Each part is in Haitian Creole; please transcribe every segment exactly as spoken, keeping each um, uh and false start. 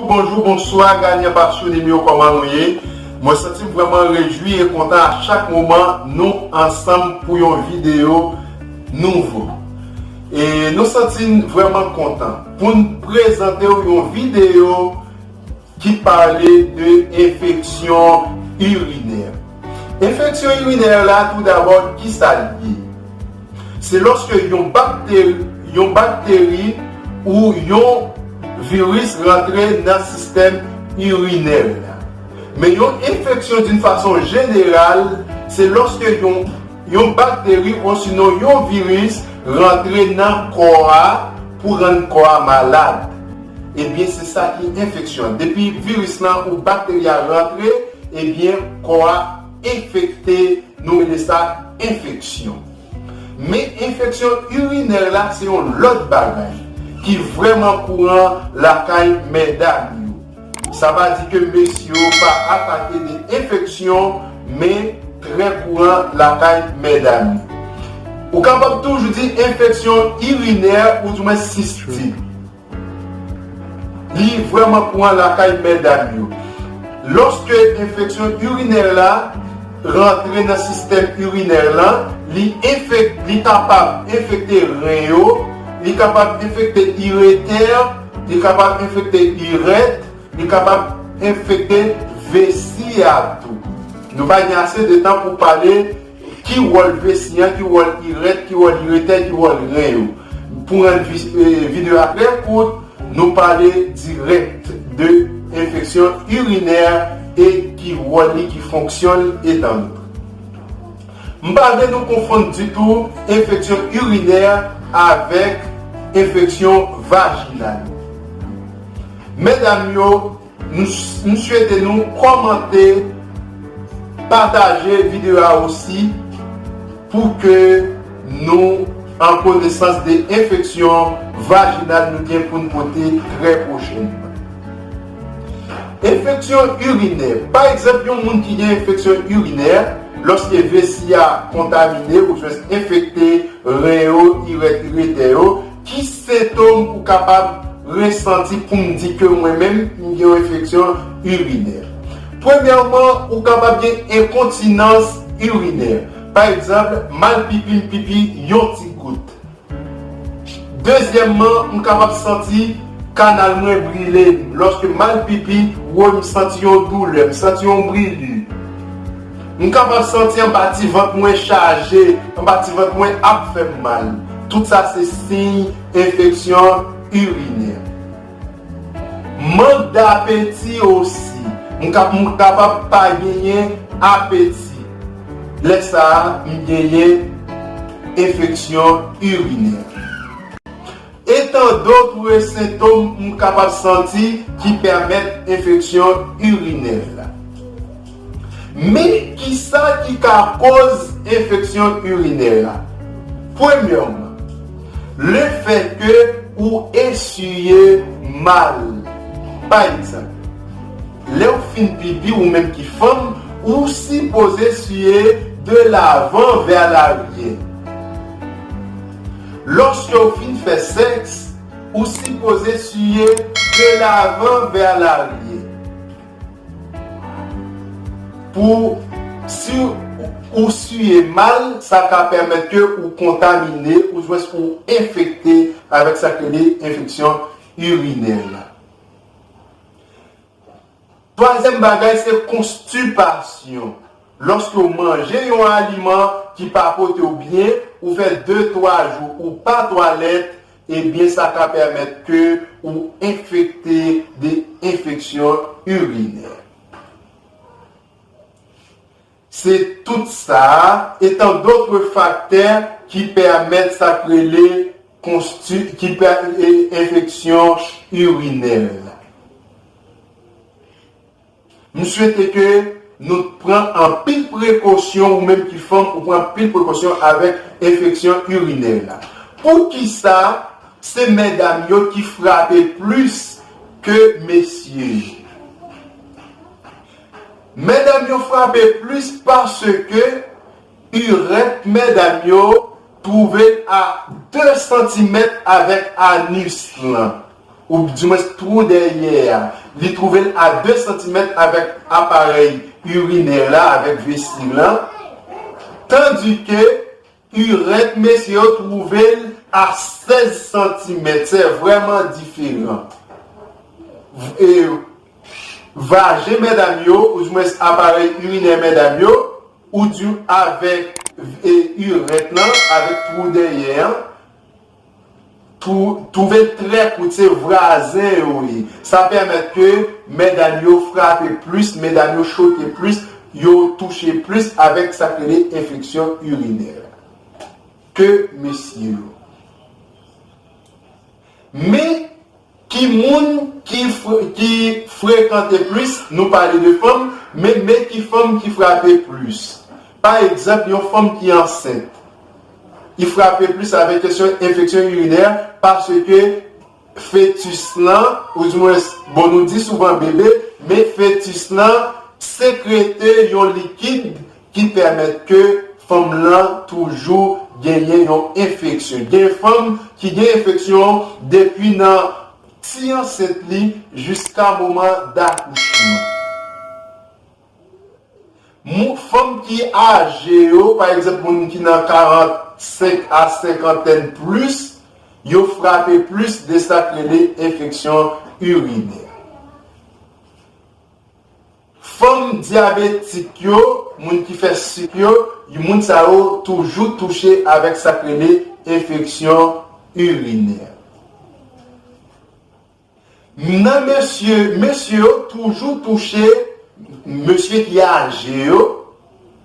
Bonjou, bonswa, ganyan pasyonem yo, kòman nou ye? Mwen santi m vrèman rejwi e kontan a chak moman nou ansanm pou yon videyo nouvo. E nou santi n vrèman kontan pou n prezante w yon videyo ki pale de enfeksyon irinè. Enfeksyon irinè la, toudabò, ki sa l ye? Se lòske yon bakteri, yon bakteri ou yon viris rantre nan sistèm irinè la. Men yon enfeksyon, d'une façon générale, se lòske yon, yon bakteri osinon yon viris rantre nan kò a pou rann kò a malad. Ebyen, se sa ki enfeksyon. Depi viris lan ou bakteri a rantre, ebyen, kò a enfekte, nou rele sa enfeksyon. Men enfeksyon irinè la, se yon lòt bagay ki vrèman kouran lakay medam yo. Sa pa di ke mesye yo pa atake de enfeksyon, men trè kouran lakay medam yo. Ou kapab toujou di enfeksyon irinè oudimwen sistik. Li vrèman kouran lakay medam yo. Lòske enfeksyon irinè la rantre nan sistèm irinè lan, li enfek-, li kapab enfekte ren yo, li kapab enfekte iretè, li kapab enfekte irèt, li kapab enfekte vesi a tou. Nou pa gen ase de tan pou pale ki wòl vesi an, ki wòl irèt, ki wòl iretè, ki wòl ren yo. Pou rann vi-, eh, videyo a trè kout, nou pale dirèk de enfeksyon irinè e ki wòl li, ki fonksyon li, etan dòt. M pa vle nou konfonn ditou enfeksyon irinè avèk enfeksyon vajinal. Medam yo, m, m swete nou kòmante, pataje videyo a osi pou ke nou an konesans de enfeksyon vajinal nou gen pou n pote trè pwochènman. Enfeksyon irinè. Pa egzanp, yon moun ki gen enfeksyon irinè, lòske vesi a kontamine oubyen enfekte, ren yo, irèt, iretè yo, ki sentòm ou kapab resanti pou m di ke mwen menm, m gen yon enfeksyon irinè? Premyèman, ou kapab gen enkontinans irinè. Pa egzanp, m al pipi, m pipi yon ti gout. Dezyèmman, m kapab santi kanal mwen brile. Lòske m al pipi, woy, m santi yon doulè, m santi yon brili. M kapab santi anba ti vant mwen chaje, anba ti vant mwen ap fè m mal. Tout sa se siy enfeksyon irinè. Mank dapeti osi. M kap-, m kapab pa genyen apeti. Lè sa a, m genyen enfeksyon irinè. Etan dòt sentòm m kapab santi ki pèmèt enfeksyon irinè la. Men kisa ki ka koz enfeksyon irinè la? Premyèman, lefètke ou esiye mal. Pa egzanp, lè w fin pipi, ou menm ki fanm, ou sipoze siye de lavan vè laryè. Lòske w fin fè sèks, ou sipoze siye de lavan vè laryè. Pou, si ou, ou siye mal, sa ka pèmèt ke ou kontamine, oudimwens ou enfekte avèk sa k rele enfeksyon irinè la. Twazyèm bagay, se konstipasyon. Lòske w manje yon aliman ki pa pote w byen, ou fè de, twa jou ou pa twalèt, ebyen, sa ka pèmèt ke ou enfekte de enfeksyon irinè. Se tout sa, etan dòt faktè ki pèmèt sa k rele konsti-, ki pè-, e, enfeksyon irinè la. M swete ke nou pran anpil prekosyon, ou menm ki fanm, ou pran anpil prekosyon avèk enfeksyon irinè la. Poukisa se medam yo ki frape plis ke mesye yo? Medam yo frape plis paske irèt medam yo twouve l a de santimèt avèk anis lan. ou dimwens twou dèyè a, li twouve l a de santimèt avèk aparèy irinè la, avèk vesi lan, tandike irèt mesye yo twouve l a sèz santimèt. Se vrèman diferan. E, vajen medam yo, ou dimwens aparèy irinè medam yo, ou di avèk, e, irèt lan, avèk twou dèyè an, twou-, twouve l trè kout, se vwazen yo ye. Sa pèmèt ke medam yo frape plis, medam yo choke plis, yo touche plis avèk sa k rele enfeksyon irinè ke mesye yo. Men, ki moun ki fre-, ki frekante plis, nou pale de fanm, men, men ki fanm ki frape plis. Pa egzanp, yon fanm ki ansent, li frape plis avèk kesyon enfeksyon irinè, paske fetis lan, ou dimwens, bon, nou di souvan bebe, men fetis lan sekrete yon likid ki pèmèt ke fanm lan toujou genyen yon enfeksyon. Gen fanm ki gen enfeksyon depi nan ti ansent li jiska moman dakouchman. Moun, fanm ki aje yo, pa egzanp, moun ki nan karannsenk a senkantèn plis, yo frape plis de sa k rele enfeksyon irinè. Fanm dyabetik yo, moun ki fè sik yo, moun sa yo toujou touche avèk sa k rele enfeksyon irinè. Nan mesye, mesye yo toujou touche, mesye ki aje yo,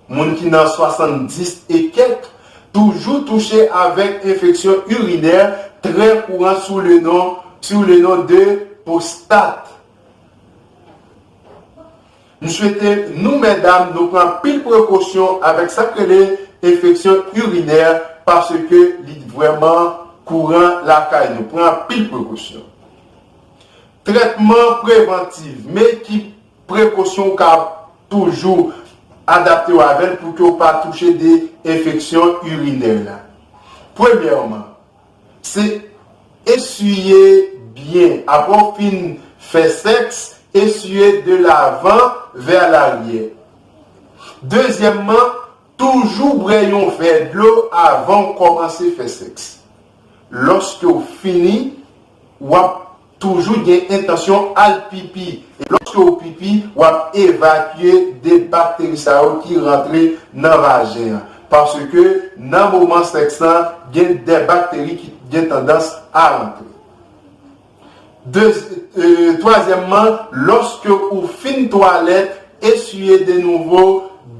moun ki nan swasanndis e kèk, toujou touche avèk enfeksyon irinè trè kouran sou le non, sou le non de pwostat. M swete nou, medam, nou pran anpil prekosyon avèk sa k rele enfeksyon irinè, paske li vrèman kouran lakay nou. Pran anpil prekosyon. Trètman prevantif, men ki prekosyon ou ka toujou adapte w avè l pou ke w pa touche de enfeksyon irinè la? Premyèman, se esiye byen. Apre w fin fè sèks, esiye de lavan vè laryè. Dezyèmman, toujou bwè yon vè dlo avan w kòmanse fè sèks. Lòske w fini, w ap toujou gen entansyon al pipi. E lòske w pipi, w ap evakye de bakteri sa yo ki rantre nan vajen an. Paske nan moman sèks lan, gen de bakteri ki gen tandans a rantre. De, e, twazyèmman, lòske ou fin twalèt, esiye de nouvo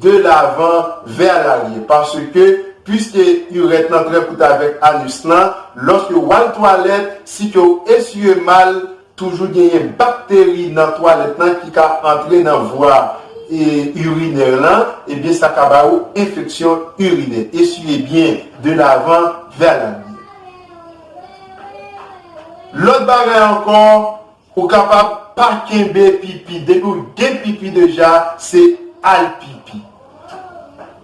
de lavan vè laryè. Paske, piske irèt lan trè kout avèk anis lan, lòske w al twalèt, si ke w esiye mal, toujou genyen bakteri nan twalèt lan ki ka antre nan vwa, e, irinè lan, ebyen, sa ka ba ou enfeksyon irinè. Esiye byen de lavan vè laryè. Lòt bagay ankò, ou kapab pa kenbe pipi. Depi w gen pipi deja, se al pipi.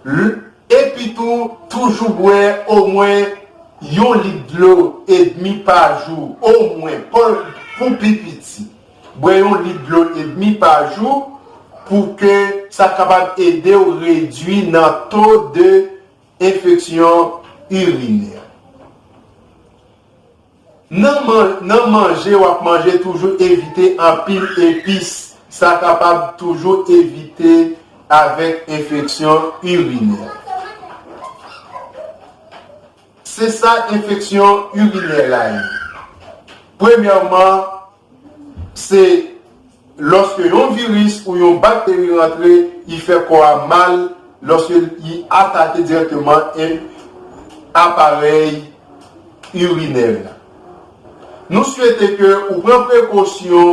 L-, epi tou, toujou bwè omwen yon lit dlo edmi pa jou, omwen, pou, pou pi piti. Bwè yon lit dlo edmi pa jou pou ke sa kapab ede w redui nan to de enfeksyon irinè. Nan man-, nan manje w ap manje, toujou evite anpil epis. Sa kapab toujou evite avèk enfeksyon irinè. Se sa enfeksyon irinè la ye. Premyèman, se lòske yon viris ou yon bakteri rantre, li fè kò a mal, lòske li atake dirèkteman e aparèy irinè la. Nou swete ke ou pran prekosyon,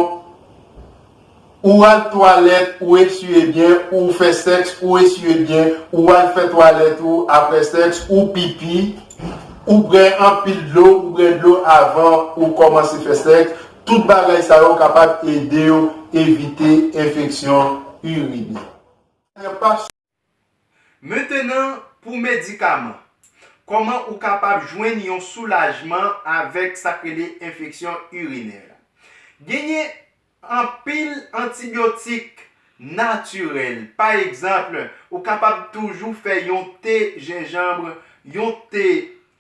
ou al twalèt, ou esiye byen, ou fè sèks, ou esiye byen, ou al fè twalèt ou apre sèks, ou pipi, ou bwè anpil dlo, ou bwè dlo avan ou kòmanse fè sèks. Tout bagay sa yo kapab ede w evite enfeksyon irinè. Mentenan, pou medikaman, kòman ou kapab jwenn yon soulajman avèk sa k rele enfeksyon irinè la? Genyen anpil antibyotik natirèl. Pa egzanp, ou kapab toujou fè yon te jenjanm, yon te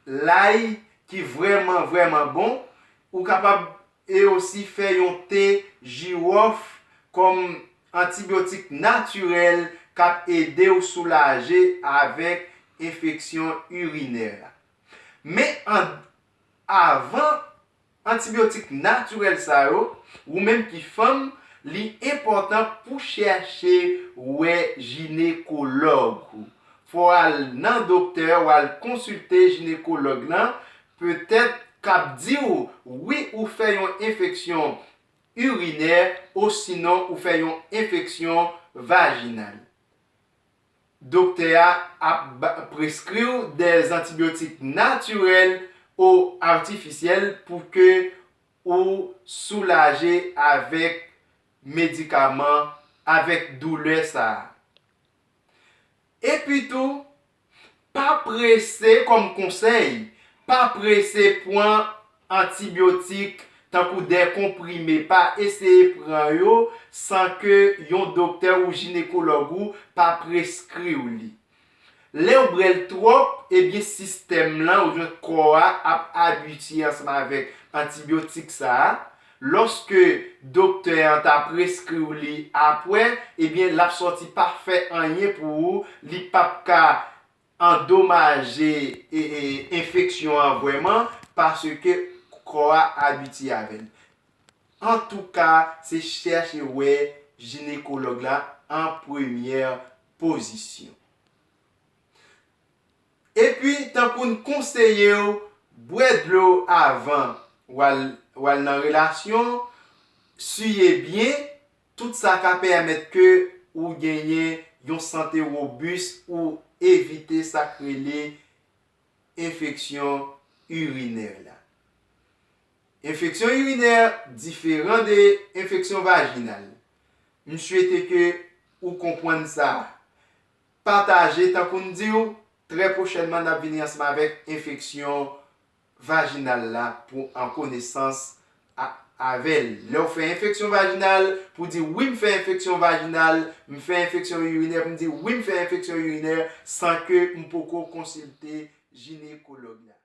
lay ki vrèman, vrèman bon. Ou kapab e osi fè yon te jiwòf kòm antibyotik natirèl k ap ede w soulaje avèk enfeksyon irinè la. Men an, avan antibyotik natirèl sa yo, ou menm ki fanm, li enpòtan pou chèche wè jinekològ ou. Fò w al nan doktè, w al konsilte jinekològ lan, petèt k ap di w, wi, ou fè yon enfeksyon irinè, osinon ou fè yon enfeksyon vajinal. Doktè a ap ba- preskri w dè antibyotik natirèl ou atifisyèl pou ke ou soulaje avèk medikaman, avèk doulè sa a. Epi tou, pa prese, kòm konsèy, pa prese pran antibyotik tankou dè konprime, pa eseye pran yo san ke yon doktè ou jinekològ ou pa preskri w li. Lè w bwè l twòp, ebyen sistèm lan oubyen kò a ap abitye ansanm avèk antibyotik sa a. Lòske doktè an ta preskri w li apre, ebyen l ap sòti pa fè anyen pou ou, li p ap ka andomaje e, e, enfeksyon an vrèman, paske kò a abitye avè l. Antouka, se chèche wè jinekològ la an premyè pozisyon. Epi, tankou n konseye w, bwè dlo avan w al, w al nan relasyon, siye byen, tout sa ka pèmèt ke ou genyen yon sante wobis ou evite sa k rele enfeksyon irinè la. Enfeksyon irinè diferan de enfeksyon vajinal. M swete ke ou konprann sa. Pataje, tankou m di w, trè pwochènman n ap vini ansanm avèk enfeksyon vajinal la pou an konesans a- avè l. Lè w fè enfeksyon vajinal, pou di wi m fè enfeksyon vajinal, m fè enfeksyon irinè, pou m di wi m fè enfeksyon irinè, san ke m poko konsilte jinekològ la.